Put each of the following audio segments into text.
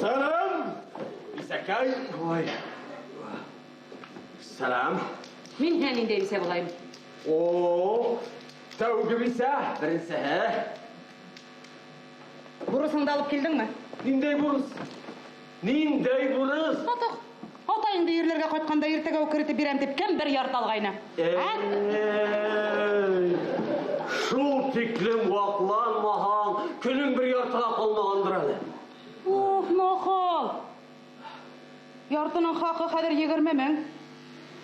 Сәләм! Бисәкәй! Ой. Сәләм! Мин һиңә ниндәй бисә булайым? О, тәүге бисә, беренсеһе. Бурысыңды алып килдеңме? Ниндәй бурыс? Ниндәй бурыс? Атаҡ, атайыңды ерләргә ҡайтҡанда иртәгә үк керетеп бирәм тип кем бер ярты алғайны? Эй, шул тиклем ваҡланмаһаң, көнөң бер яртыға ҡалмағандыр әле. Ух, нахал! Яртының хаҡы хәҙер 20 мең.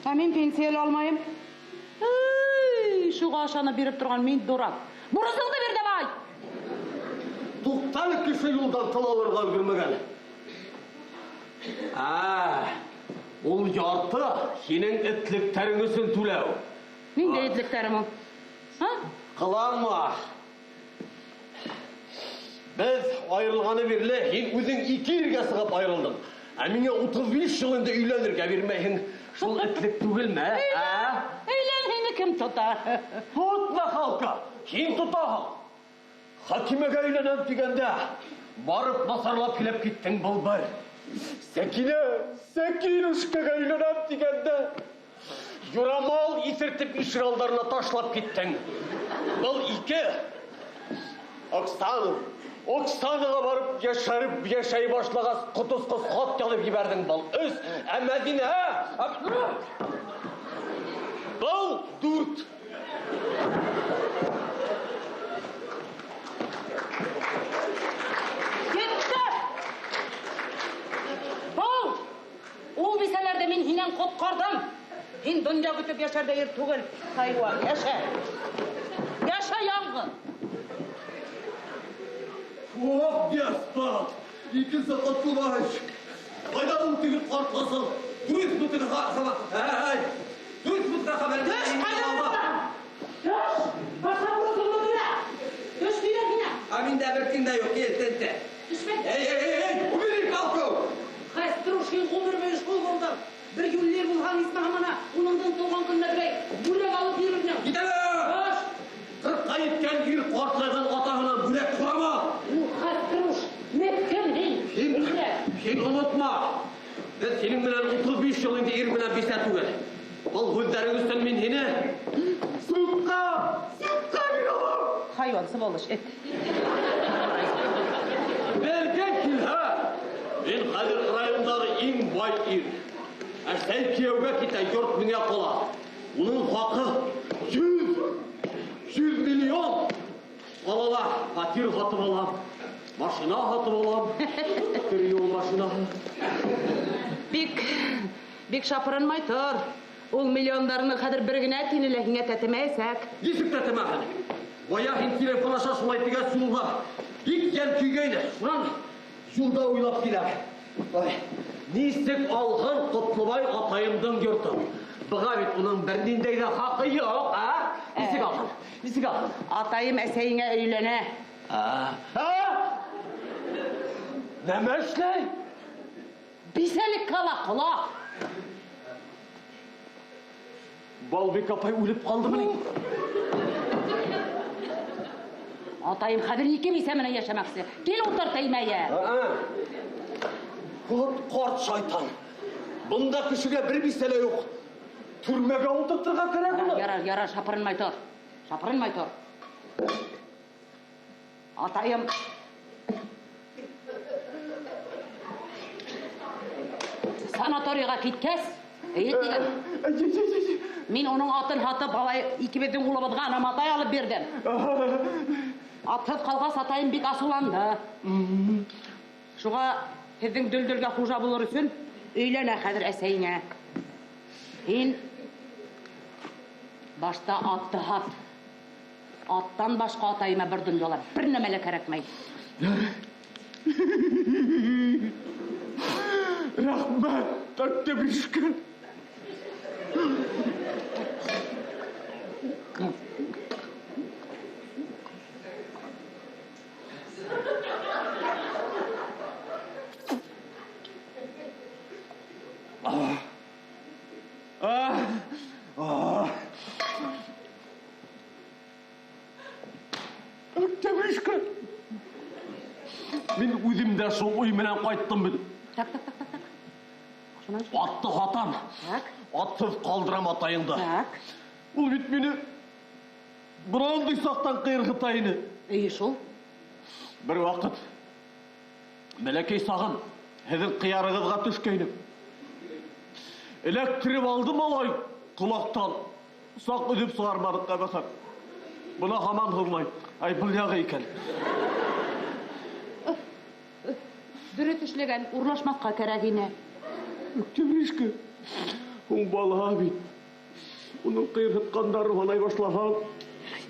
Ә мин пенсия лә алмайым. Эй, шуға ышанып биреп торған мин дурак. Бурысыңды бир давай! Туҡтале, кеше юлдан тыл алырға өлгөрмәгән. Ул ярты һинең этлектәрең өсөн түләү. Ниндәй этлектәрем ул? Һа? Ҡыланма. Беҙ айырылғаны бирле һин үҙең 2 иргә сығып айырылдың. Ә миңә 35 йыл инде өйләнергә бирмәйһең. Шул этлек түгелме? Өйлән, өйлән, һине кем тота? Тотма, халка, һин тотаһың. Хакимәгә өйләнәм тигәндә барып насарлап килеп киттең был бер. Сәкинә, Сәкинушкаға өйләнәм тигәндә юрамал иҫертеп ишек алдарына ташлап киттең. Был 2. Оксана, Оксанаға барып йәшәреп йәшәй башлағас, ҡотосҡос хат яҙып ебәрҙең. Был 3. Ә Мәҙинә, был 4. Етте! Был! Ул бисәләрҙе мин һинән ҡотҡарҙым. Һин донъя көтөп йәшәрҙәй ир түгел, хайуан, йәшә. Йәшә яңғыҙ. Ох, деспот! Икенсе Ҡотлобай! Ҡайҙа ул теге ҡарт ҡасыл? Дөрөҫ бөтөн хабар. Әй! Дөрөҫ бөтөн хәбәр. Төш, ҡайҙа булһаң? Төш! Башҡа бурысыңды түлә! Төш тинем һиңә! Ә миндә бер тин дә юҡ, кил, тенте. Төшмә. Эй, эй, эй, эй, убери палку! Хәструш, һин ғүмер буйы шул булдың. Бер юллер булһаң, исмаһам ана, уныңдың тыуған көнөнә берәй бүләк алып бирерһең. Кит әле! Төш! Ҡырҡҡа еткән ир ҡартлайған атаһынан бүләк һорама. Хәструш, меҫкен һин. Һин, һин онотма. Беҙ һинең менән 35 йыл инде ир менән бисә түгел. Был һүҙҙәрең өсөн мин һине судҡа, судҡа бирә алам. Хайуан, сволочь, эт. Белгең килһә, мин хәҙер райондағы иң бай ир. Әсәй кейәүгә китә, йорт миңә ҡала. Уның хаҡы 100 миллион. Ҡалала фатир һатып алам, машина һатып алам. Бер юл машинаһы. Бик, бик шапырынмай тор. Ул миллиондарының хәҙер бер генә тине лә һиңә тәтемәйәсәк. Нисек тәтемәһен? Бая һин телефон аша шулай тигәс юлға бик йән көйгәйне. Шунан юлда уйлап киләм. Ой, нисек алған Ҡотлобай атайымдың йортон? Быға бит уның бер ниндәй ҙә хаҡы юҡ, а? Нисек алған? Нисек алған? Атайым әсәйеңә өйләнә. А? А? Нәмә эшләй? Бисәлек ҡала, ҡолаҡ. Балбик апай үлеп ҡалдымы ни? Атайым хәҙер ике бисә менән йәшәмәксе. Кил ултыр теймәйе. Ҡорт, ҡарт шайтан. Бында кешегә бер бисә лә юҡ. Төрмәгә ултыртырға кәрәк уны. Ярар, ярар, шапырынмай тор. Шапырынмай тор. Атайым санаторийға киткәс, әйе тигән. Мин уның атын һатып, алай икебеҙҙең улыбыҙға анаматай алып бирҙем. Атһыҙ ҡалғас, атайым бик асыуланды. Шуға һеҙҙең дөлдөлгә хужа булыр өсөн өйләнә хәҙер әсәйеңә. Һин башта атты һат. Аттан башҡа атайыма бер донъяла бер нәмә лә кәрәкмәй. Рәхмәт, Октябришка. Октябришка. Мин үҙем дә шул уй менән ҡайттым бит. Так, так, так, так, так. Шунан? Атты һатам. Так. Атһыҙ ҡалдырам атайыңды. Так. Ул бит мине бынандай саҡтан ҡыйырһыта ине. Эйе шул. Бер ваҡыт бәләкәй сағым һеҙҙең ҡыярығыҙға төшкәйнем. Эләктереп алды малай ҡолаҡтан. Саҡ өҙөп сығарманыҡ ҡәбәхәт. Бына һаман һыҙлай. Ай, был яғы икән. Дөрөҫ эшләгән, урлашмаҫҡа кәрәк ине. Октябришка, һуң бала бит. Уның ҡыйырһытҡандары һанай башлаһаң,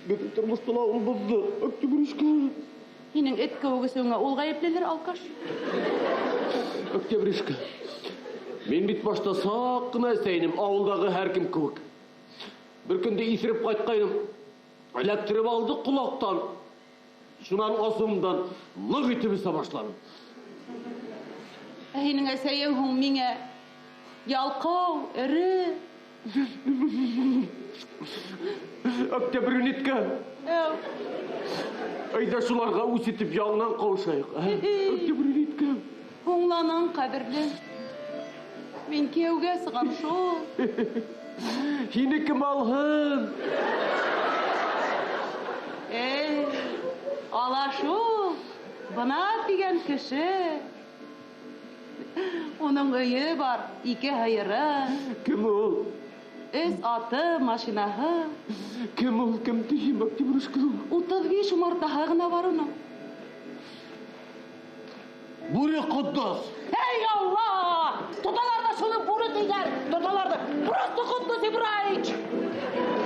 бөтөн тормошто ла ул боҙҙо. Октябришка. Һинең эт кеүек үҫеүеңә ул ғәйеплелер, алкаш. Октябришка, мин бит башта саҡ ҡына эсә инем, ауылдағы һәр кем кеүек. Бер көндө иҫереп ҡайтҡайным, эләктереп алды ҡолаҡтан. Шунан асыуымдан ныҡ итеп эсә башланым. Ә һинең әсәйең һуң миңә ялҡау, эре. Октябрюнитка. Әү. Әйҙә шуларға үс итеп яңынан ҡаушайыҡ, ә? Октябрюнитка. Һуңланың, ҡәҙерле. Мин кейәүгә сығам шул. Һине кем алһын? Эй, ала шул. Бына тигән кеше. Уның өйө бар, ике һыйыры. Кем ул? Өс аты, машинаһы. Кем ул? Кем тиһем, Октябрюшка? 35 умартаһы ғына бар уның. Бүре Ҡотдос! Эй, Алла! Тоталар ҙа шуны бүре тиҙәр. Тоталар ҙа. Просто Ҡотдос Ибраич!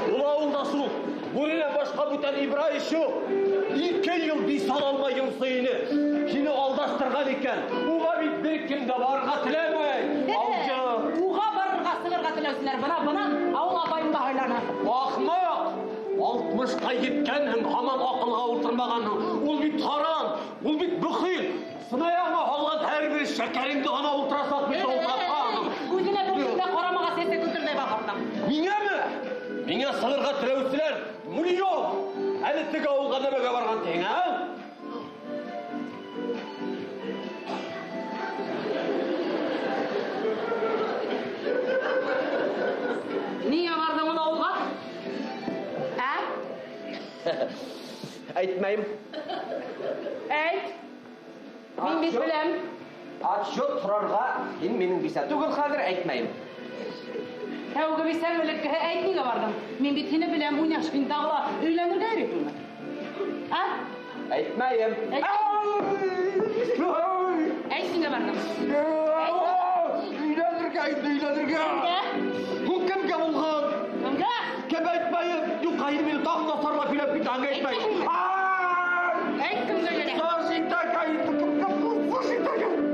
Ул ауылда шул. Бүренән башҡа бүтән Ибраич юҡ. 2 йыл бисар алмай йонсой ине. Һине алдаштырған икән. Уға бит бер кем дә барырға теләмәй. Аусы. Уға барырға, сығырға теләүселәр. Бына, бына ауыл атайым да һайланы. Ахмаҡ! 60-ҡа еткәнһең, һаман аҡылға ултырмағанһың. Ул бит һаран, ул бит бөхил. Сынаяғыңа һалған һәр бер шәкәреңде ана ултырасаҡ бит ултыртҡан. Үҙенә бер кем дә ҡарамағас, эсе күтерҙәй баҡырҙың. Миңәме? Миңә сығырға теләүселәр миллион. Әле теге ауылға нәмәгә барған тиһең, ә? Ниңә барҙың ул ауылға? Ә? Әйтмәйем. Әйт. Мин бит беләм. Отчет һорарға һин минең бисә түгел хәҙер, әйтмәйем. Тәүге бисәң элеккеһе, әйт, ниңә барҙың? Мин бит һине беләм, уйнаш, һин тағы ла өйләнергә йөрөйһөңме? Ә? Әйтмәйем. Әйт. Әйт, ниңә барҙың? Өйләнергә инде, өйләнергә. Кемгә? Һуң кемгә булған? Кемгә? Кем әйтмәйем? Юҡ, һин мине тағы ла сарлап һөйләп китәһең, әйтмәйем. Әйт, кемгә өйләнә? Сажида, Сажида.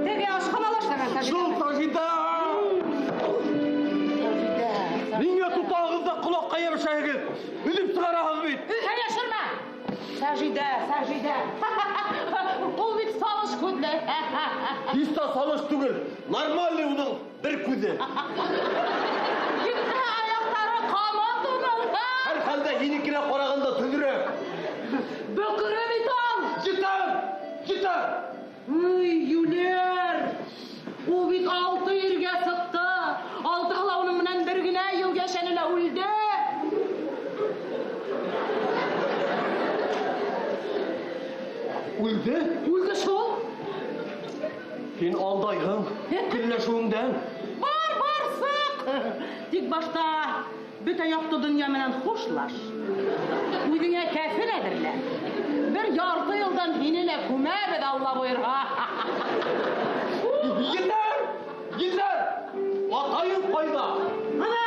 Теге ашханала эшләгән Сажида. Шул Сажида. Ниңә тотағыҙ ҙа ҡолаҡҡа йәбешәһегеҙ? Белеп сығараһығыҙ бит. Өйгә йәшермә. Сажида, Сажида. Ул бит салыш күҙле. Һис тә салыш түгел. Нормальный уның бер күҙе. Етһә аяҡтары ҡамыт уның. Һәр хәлдә һинекенә ҡарағанда төҙөрәк. Бөкөрө бит ул. Етәр, етәр. Ой, юләр. Ул бит 6 иргә сыҡты. 6 ла уның менән бер генә йыл йәшәне лә үлде. Үлде? Үлде шул. Һин алдайһың, көнләшеүеңдән. Бар, бар, сыҡ. Тик башта бөтә яҡты донъя менән хушлаш. Үҙеңә кәфен әҙерлә. Бер ярты йылдан һине лә күмәбеҙ, Алла бойорһа. Етәр! Етәр! Атайым ҡайҙа? Бына!